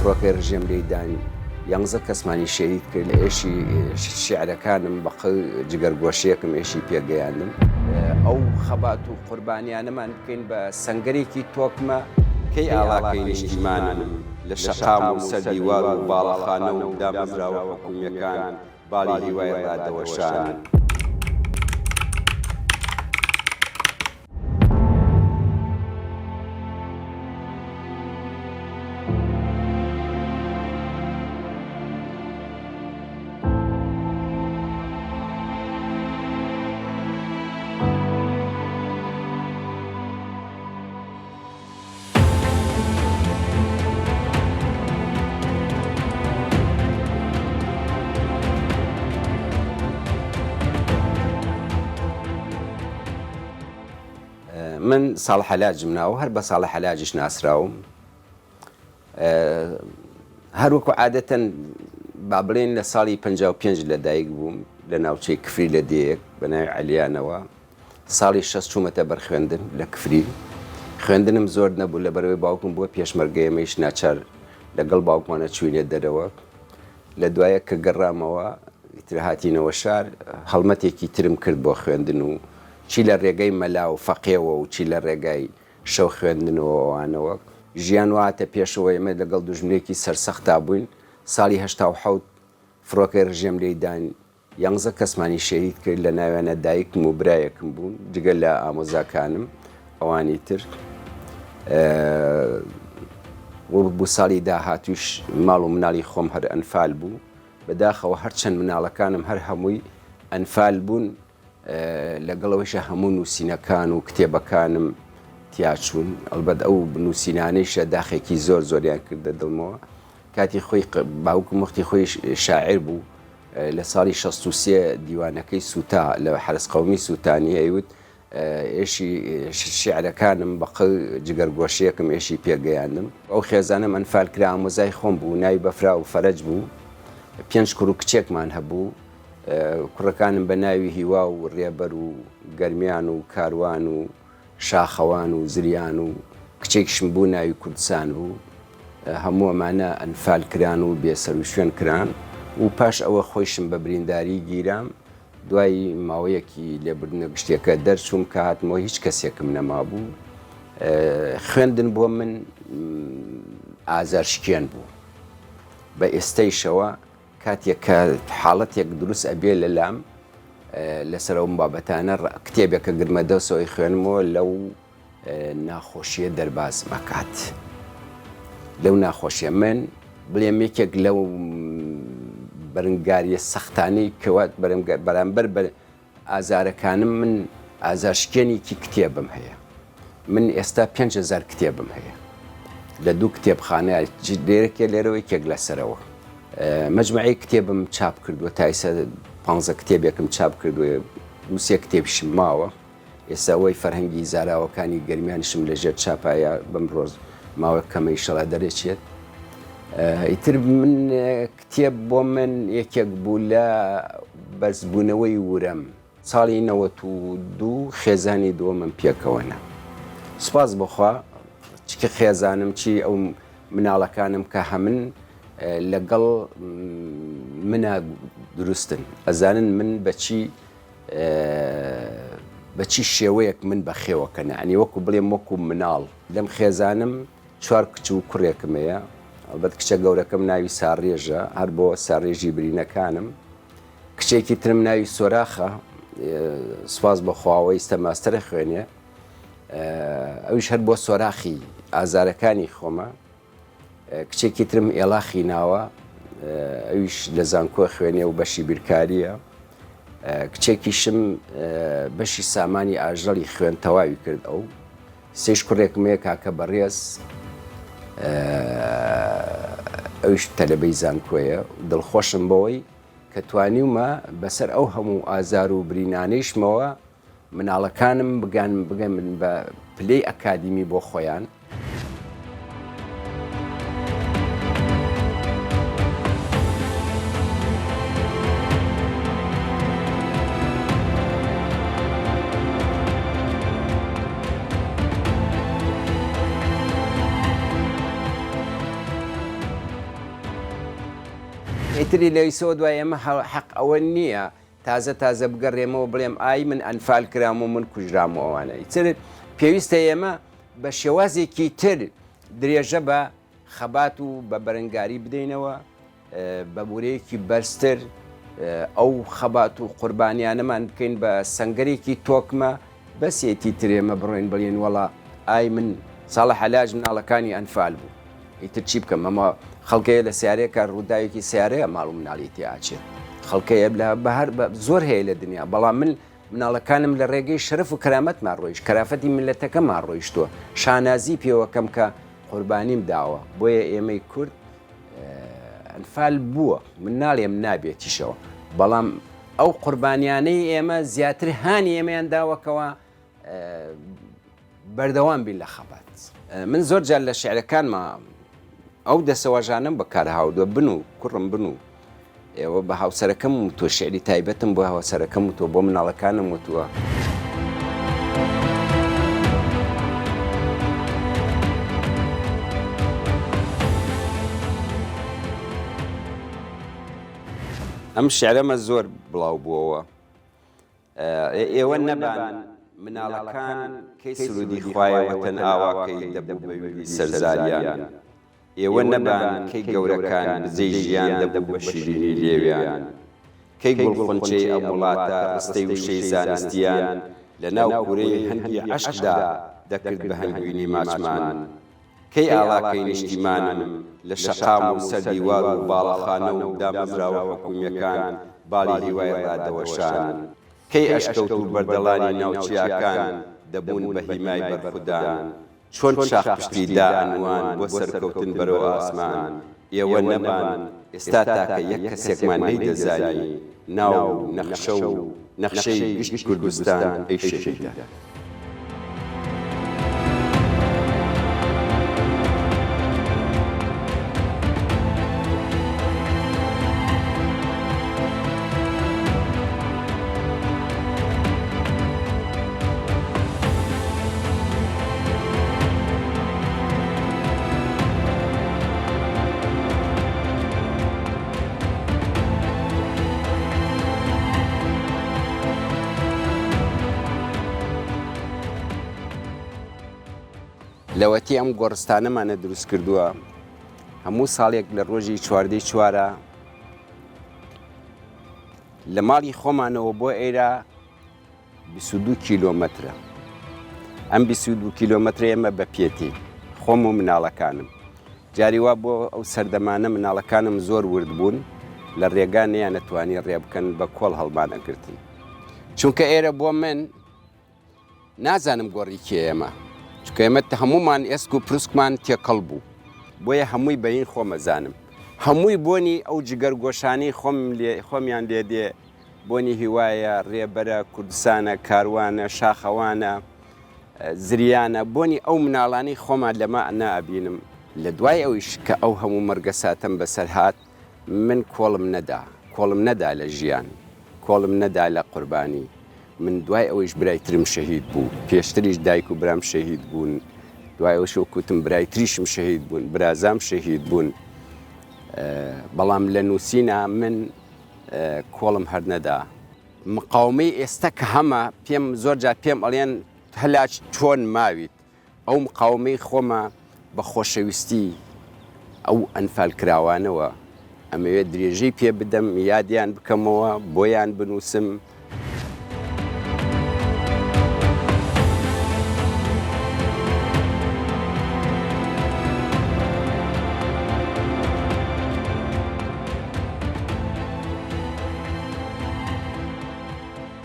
فڕۆکەی ڕژێم لێی داین، یانزە کەسمانی شەهید کرد، لە ئێشی شیعرەکانم بە قەو جگەرگۆشەیەکم ئێشی پێ گەیاندم. ئەو خەبات و قوربانیانەمان بکەین بە سەنگەرێکی تۆکمە. کەی ئاڵاکەی نیشتیمانم لە شەقام و سەر دیوار و باڵەخانە و دامەزراوە حکوومییەکان باڵی هیوای ڕادەوەشان. من ساڵح حەلاجم ناوە، هەر بە ساڵح حەلاجیش ناسراوم. هەر وەکو عادەتەن با بڵێین لە ساڵی 55 لەدایک بووم لە ناوچەی کفری لە دێیەک بە ناوی عەلیانەوە. ساڵی 60 چوومەتە بەر خوێندن لە کفری. خوێندنم زۆر نەبوو لەبەرئەوەی باوکم بووە پێشمەرگە ئێمەیش ناچار لەگەڵ باوکمانە چووینە دەرەوە. لە دوایە کە گەڕامەوە ئیتر هاتینەوە شار هەڵمەتێکی ترم کرد بۆ خوێندن و چی لە ڕێگەی مەلا و فەقێوە و چی لە ڕێگای شەو خوێندنەوە ئەوانەوە ژیان وا هاتە پێشەوە ئێمە لەگەڵ دوژمنێکی سەرسەختا بووین ساڵی 87 فڕۆکەی ڕژێم لێی داین یانزە کەسمانی شەهید کرد لە ناویانە دایکم و برایەکم بوون جگە لە ئامۆزاکانم ئەوانی تر بۆ ساڵی داهاتوش ماڵ و مناڵی خۆم هەر ئەنفال بوو بەداخەوە هەرچەند مناڵەکانم هەر هەمووی ئەنفال بوون لەگەڵ ئەوەیشا هەموو نووسینەکان و کتێبەکانم تیاچوون، ئەڵبەت ئەو نووسینانەیشە داخێکی زۆر زۆریان کردە دڵمەوە. کاتی خۆی باوکم وەختی خۆی شاعیر بوو، لە ساڵی 63 دیوانەکەی سووتا لە حەرەس قەومی سووتانی، ئەیوت ئێشی شیعرەکانم بە قەو جگەرگۆشەیەکم ئێشی پێ گەیاندم. ئەو خێزانەم ئەنفال کرا، ئامۆزای خۆم بوو، ناوی بەفراو فەرەج بوو، پێنج کوڕ و کچێکمان هەبوو. کوڕەکانم بە ناوی هیوا و ڕێبەر و گەرمیان و کاروان و شاخەوان و زریان و کچێکیشم بوو ناوی کوردسان بوو هەموو ئەمانە ئەنفال کران و بێسەروشوێن کران و پاش ئەوە خۆیشم بە برینداری گیرام دوای ماوەیەکی لێبوردنە گشتیەکە دەرچووم کە هاتمەوە هیچ کەسێکم نەمابوو خوێندن بۆ من ئازارشکێن بوو بە ئێستەیشەوە کاتێک کە حاڵەتێک دروست ئەبێ لە لام لەسەر ئەو بابەتانە کتێبێکە گرمە دەسەوەی خوێنمەوە لەو ناخۆشیە دەربازم ئەکات لەو ناخۆشیە من بڵێم یەکێک لەو بەرنگاریە سەختانەی کەوات بەرامبەر بە ئازارەکانم من ئازارشکێنێکی کتێبم هەیە من ئێستا 5هزار کتێبم هەیە لە دوو کتێبخانە لێرەکێ لێرەوە یەکێک لەسەرەوە مەجموعەی کتێبم چاپ کردووە تا ئێستا پانزە کتێبێکم چاپ کردووە دووسێ کتێبیشم ماوە ئێستا ئەوەی فەرهەنگی زاراوەکانی گەرمیانیشم لەژێر چاپایە بەم ڕۆژ ماوە کەمە ئیشەڵا دەرێچێت ئیتر من کتێب بۆ من یەکێک بوو لە بەرزبوونەوەی ورەم. ساڵی 92 خێزانی دووەمم پێکەوە نا. سوپاس بۆ خوا چ خێزانم چی ئەو مناڵەکانم کە هەمن لەگەڵ منا دروستن ئەزانن من بەچی بەچی شێوەیەک من بەخێوەکەن یانی وەکو بڵێم وەکو مناڵ لەم خێزانم چوار کچ و کوڕێکم هەیە، ئەڵبەت کچە گەورەکەم ناوی ساڕێژە، هەر بۆ ساڕێژی برینەکانم. کچێکی ترم ناوی سۆراخە، سوپاس بۆ خوا ئەوە ئیستە ماستەرە خوێنێ، ئەویش هەر بۆ سۆراخی ئازارەکانی خۆمە. کچێکی ترم ئێڵاخی ناوە، ئەویش لە زانکۆ خوێنێ و بەشی بیرکارییە. کچێکیشم بەشی سامانی ئاژەڵی خوێند تەواوی کرد ئەو. سێش کوڕێکم هەیە کاکە بەڕێز ئەویش تەلەبەی زانکۆیە دڵخۆشم بەوەی کە توانیومە بەسەر ئەو هەموو ئازار و برینانەیشمەوە مناڵەکانم بگەن بگەن بە پلەی ئەکادیمی بۆ خۆیان. ئیتری لەویسەوە دوای ئێمە حەق ئەوە نییە تازە تازە بگەڕێمەوە بڵێم ئای من ئەنفال کرام و من کوژرام و ئەوانە. ئیتر پێویستە ئێمە بە شێوازێکی تر درێژە بە خەبات و بە بەرەنگاری بدەینەوە، بە ورەیەکی بەرزتر ئەو خەبات و قوربانیانەمان بکەین بە سەنگەرێکی تۆکمە، بەسێتی تر ئێمە بڕۆین بڵێین وەڵا ئای من ساڵح عەلاج مناڵەکانی ئەنفال بوو ئیتر چی بکەم ئەمە خەڵکەیە لە سیارەیەکە ڕووداوێکی سیارەیە ماڵ و مناڵی تێ ئاچێت خەڵکەیە لە بەهر زۆر هەیە لە دنیا بەڵام من مناڵەکانم لە ڕێگەی شەرەف و کەرامەتمان ڕۆیشت کەرافەتی میللەتەکەمان ڕۆیشتووە شانازی پێوەکەم کە قوربانیم داوە بۆیە ئێمەی کورد ئەنفال بووە من ناڵێم نابێتیشەوە بەڵام ئەو قوربانیانەی ئێمە زیاتر هانی ئێمەیان داوە کەوا بەردەوام بین لە خەبات. من زۆر جار لە شیعرەکانما ئەو دەسەواژانەم بەکار هاوردوە، بن و کوڕم بن و ئێوە بە هاوسەرەکەم وتووە، شیعری تایبەتم بۆ هاوسەرەکەم وتووە، بۆ مناڵەکانم وتووە. ئەم شیعرەمە زۆر بڵاو بووەوە. ئێوە نەبان مناڵەکان کەی سرودی خوایە وەتەن ئاواکەی دەبوو بە ویلی سەر زاریان ئێوە نەبان کەی گەورەکان بزەی ژیان دەبوو بە شیرینی لێویان کەی گوڵ خونچەی ئەم وڵاتە ڕستەی وشەی زانستیان لە ناو کورەی هەنگی عەشقدا دەکرد بە هەنگوینی ماچمان کەی ئاڵاکەی نیشتیمانم لە شەقام و سەر دیوار و باڵەخانە و دامەزراوە حکومییەکان باڵی هیوای ڕادەوەشان؟ کەی ئەشکەوت و بەردەڵانی ناو چیاکان دەبوون بە هیمای بەرخودان؟ چۆن شاخ پشتی دائەنوان بۆ سەرکەوتن بەرەو ئاسمان؟ ئێوە نەبان ئێستا تاکە یەک کەسێکمان نەیدەزانی ناو و نەخشە و نەخشەی گشت کوردستان ئەی شەهیدان. لەوەتی ئەم گۆڕستانەمانە دروست کردووە هەموو ساڵێک لە ڕۆژی چواردەی چوارە لە ماڵی خۆمانەوە بۆ ئێرە 22 کیلۆمەترە ئەم 22 کیلۆمەترە ئێمە بە پێتی خۆم و مناڵەکانم جاری وا بۆ ئەو سەردەمانە مناڵەکانم زۆر ورد بوون لە ڕێگا نەیانەتوانی ڕێ بکەن بە کۆڵ هەڵمان ئەگرتن چونکە ئێرە بۆ من نازانم گۆڕی کێ ئێمە چونکە ئێمە هەمومان ئێسک و پروسکمان تێکەڵ بوو بۆیە هەمووی بەین خۆمەزانم هەمووی بۆنی ئەو جگەر گۆشانەی خۆم لێ خۆمیان لێ دێ بۆنی هیوایە ڕێبەرە کوردستانە کاروانە شاخەوانە زریانە بۆنی ئەو مناڵانەی خۆمان لەمە نابینم لە دوای ئەویش کە ئەو هەموو مەرگەساتەم بەسەر هات من کۆڵم نەدا کۆڵم نەدا لە ژیان کۆڵم نەدا لە قوربانی من دوای ئەوەیش برای ترم شەهید بوو پێشتریش دایک و برام شەهید بوون دوای ئەوش وەکوتم برای تریشم شەهید بوون برازام شەهید بوون بەڵام لە نووسینا من کۆڵم هەر نەدا. مقاومەی ئێستا کە هەمە پێم زۆر جار پێم ئەڵێن هەلاج چۆن ماویت ئەو مقاومەی خۆمە بە خۆشەویستی ئەو ئەنفالکراوانەوە ئەمەوێت درێژەی پێ بدەم یادیان بکەمەوە بۆیان بنووسم.